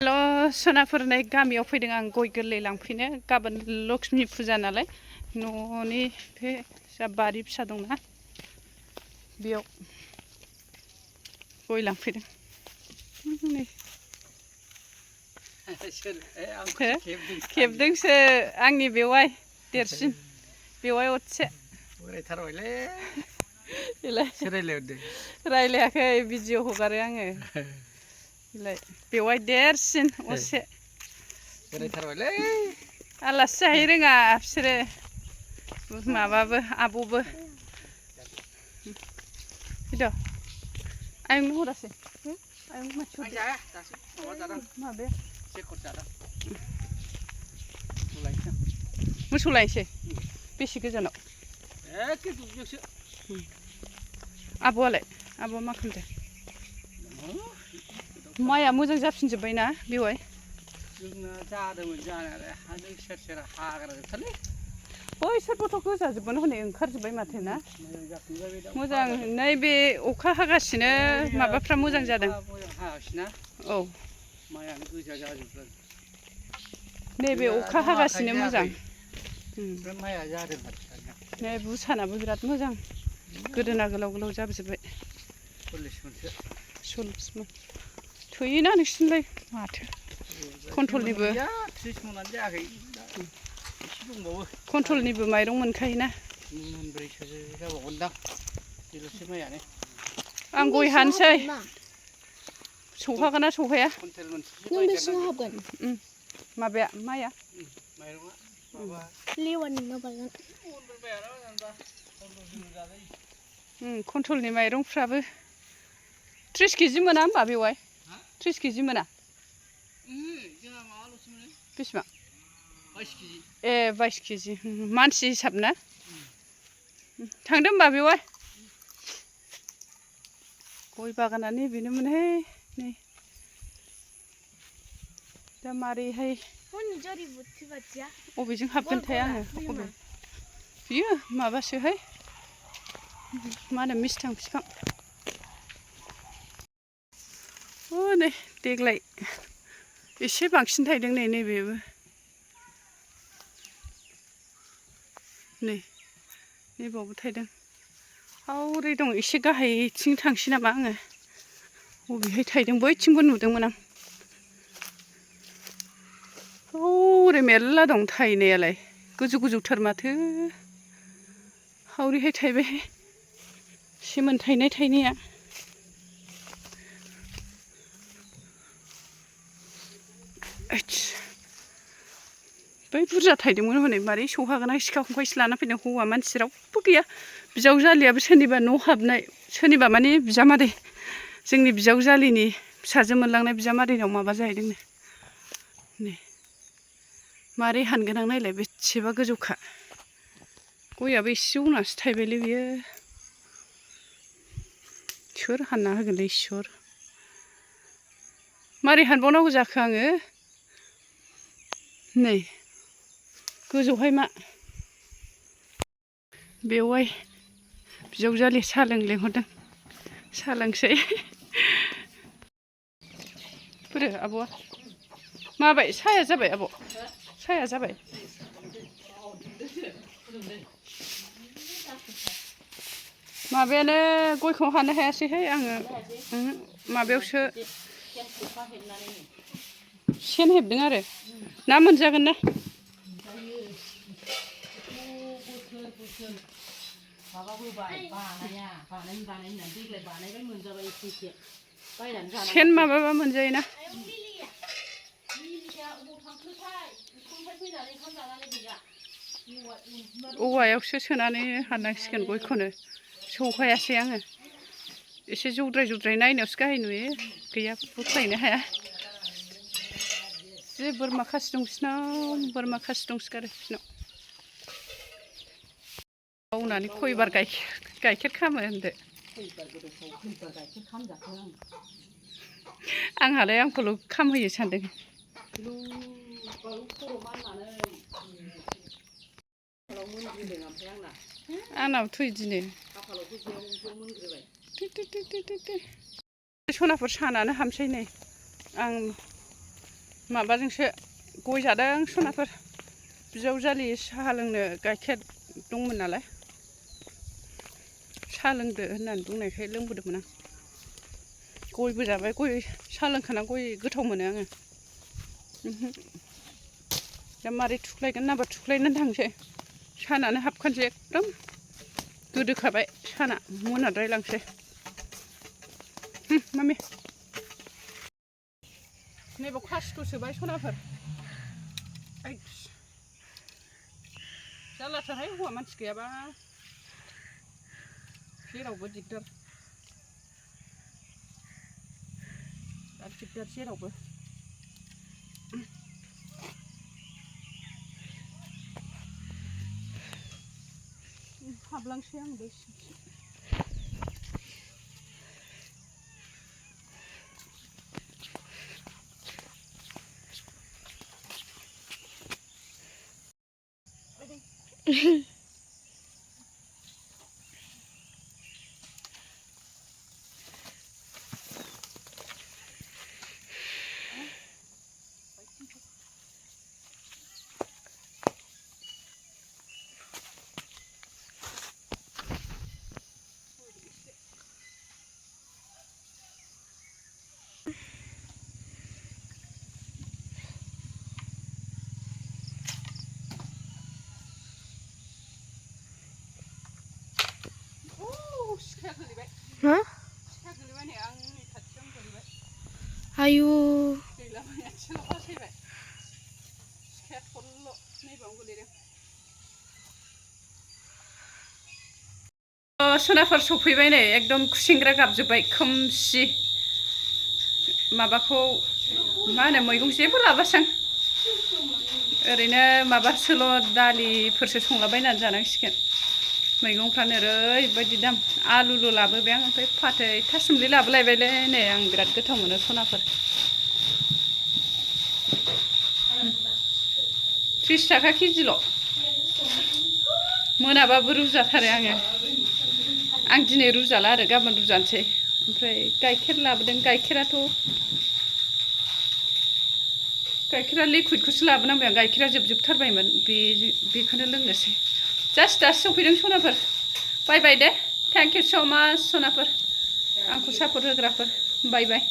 हेल' सोनाफोरनाय गामियाव फैदों आं गय गोरलै लांफैनो गाबोन लक्ष्मी फुजा नालाय न'नि बे जा बारि फिसा दंना बेयाव गय लांफैदों नै खेबदोंसो आंनि बेवाइ देरसिन बेवाइ असे बोरायथारबायलै रायलायाखै भिडिअ हगारो आङो बेवाइ देरसिन असे बोरायथारबायलै आलासि जाहै रोङा बिसोरो माबाबो आब'बो फैद' आयंनो हरासै आयं माबाया मोसौ लायनोसै बेसे गोजानाव एखे दुब्लियावसो आब'आलाय आब'आ मा खालामदों माइआ मोजां जाफिनजोब्बाय ना बेवाइ जोंना जादोंमोन जानायालाय हाजों सेर सेर हाग्रा जोबथारलै बैसोरबोथ' गोजाजोबबानो हनै ओंखारजोब्बाय माथो ना मोजां नैबे अखा हागासिनो माबाफ्रा मोजां जादों औ माइआनो गोजा जाजोबबाय नैबे अखा हागासिनो मोजां माइआ जादों नै बुसानाबो बिराद मोजां गोदोना गोलाव गोलाव जाबोजोब्बाय 40 मन थोयोना नोंसिनिलाय माथो कन्ट्रलनिबो 30 मनानो जायाखै एसे दंबावो कन्ट्रलनिबो माइरं मोनखायोना मोनब्रैसो जाबावगोनदां बेल'सो माइआनो आं गय हानोसै सौहागोन ना सौहाया नों बेसिनाव हाबगोन माबाया माइया माइरङा माबा लेवानि माबागोन कन्ट्रलनि माइरंफ्राबो 30 केजि मोना होमबा बेवाइ 30 केजि मोना जोंहा माबाल'सो मोनो बेसेबां 22 केजि ए 22 केजि मानसि हिसाब ना थांदो होमबा बेवाइ गय बागाना नैबेनोमोनहाय नै दा मारैहाय अबेजों हाबगोनथाय आङो अबे बियो माबासोहाय मा होनो मिस्थां बिफां नै देग्लाय एसे बांसिन थायदों नै नैबेबो नै नैबावबो थायदों हौरै दं एसे गाहायथिं थांसै नामा आङो बबेहाय थायदों बैथिंबो नुदोंमोन आं हौरै मेरला दं थायनायालाय गोजौ गोजौथार माथो हौरैहाय थायबाय सेमोन थायनाया बै बुरजा थायदोंमोन हनै मारै सौहागोन आं सिखा खंखायसो लाना फैदों हौवा मानसि रावबो गैया बिजावजालियाबो सोरनिबा न' हाबनाय सोरनिबा माने बिजामादै जोंनि बिजावजालिनि फिसाजो मोनलांनाय बिजामादैनाव माबा जाहैदोंनो नै मारै हानगोन आं नायलाय बेसेबा गोजौखा गयाबो एसे उनावसो थायबायलै बियो सोर हानना होगोनलै इसोर मारै हानबावनांगौ जाखो आङो नै गोजौहाय मा बेवाइ बिजावजालि साहा लोंनो लेंहरदों साहा लोंसै बोरो आब'आ माबाय साहाया जाबाय आब' साहाया जाबाय माबायानो गयखौ हानो हायासैहाय आङो माबायावसो सेन हेबदों आरो ना मोनजागोन ना सेन माबाबा मोनजायोना औवायावसो सोनानै हाननांसिगोन गयखौनो सौहायासै आङो एसे जौद्राय नायनायावसो गाहाय नुयो गैया बोख्लायनो हाया जि बोरमा खासि दं बिसिनाव बोरमा खासि दंसोगारो बिसिनाव मावनानै खयबार गाइखेर खामो होनदो आंहालाय आंखौल' खामहोयो सानदों आंनाबोथ' बिदिनो सनाफोर सानानो हामसै नै आं माबाजोंसो गय जादों सनाफोर बिजावजालि साहा लोंनो गाइखेर दंमोन नालाय साहा लोंदो होननानै बुंनायखाय लोंबोदोंमोन आं गयबो जाबाय गय साहा लोंखाना गय गोथाव मोनो आङो दा मारै थुख्लायगोन नाबा थुख्लायनानै थांसै सानानो हाबखानोसै एकदम गोदोखाबाय साना मोनाद्रायलांसै मामि नैबाव खासिखौ सोबाय सनाफोर जारलाथारहाय हौवा मानसि गैयाबा जेरावबो दिगदार बिराद दिगदार जेरावबो हाबलांसै आं बे सिखा गोलैबाय सिखा गोलैबाय नै आंनि खाथियावनो गोलैबाय आयु गैलाबाय आथिङाव बासायबाय सिखाया थरल' नैबावनो गोलैदों सनाफोर सफैबाय नै एकदम खुसेंग्रा गाबजोब्बाय खोमसि माबाखौ मा होनो मैगं जेबो लाबोआसां ओरैनो माबासोल' दालिफोरसो संलाबायनानै जानांसिगोन मैगंफ्रानो ओरैबायदि दाम आलुल' लाबोबाय आं ओमफ्राय फाथै थासुमलि लाबोलायबायलै नै आं बिराद गोथाव मोनो सनाफोर 30 थाखा केजिल' मोनाबाबो रुजाथारो आं दिनै रुजाला आरो गाबोन रुजानोसै ओमफ्राय गाइखेर लाबोदों गाइखेरा लिकुइडखौसो लाबोनांबाय आं गाइखेरा जोबथारबायमोन बेखौनो लोंनोसै जास्ट दासो सफैदों सनाफोर बाय बाय दे थेंक इउ स' माच सनाफोर आंखौ सापर्ट होग्राफोर बाय बाय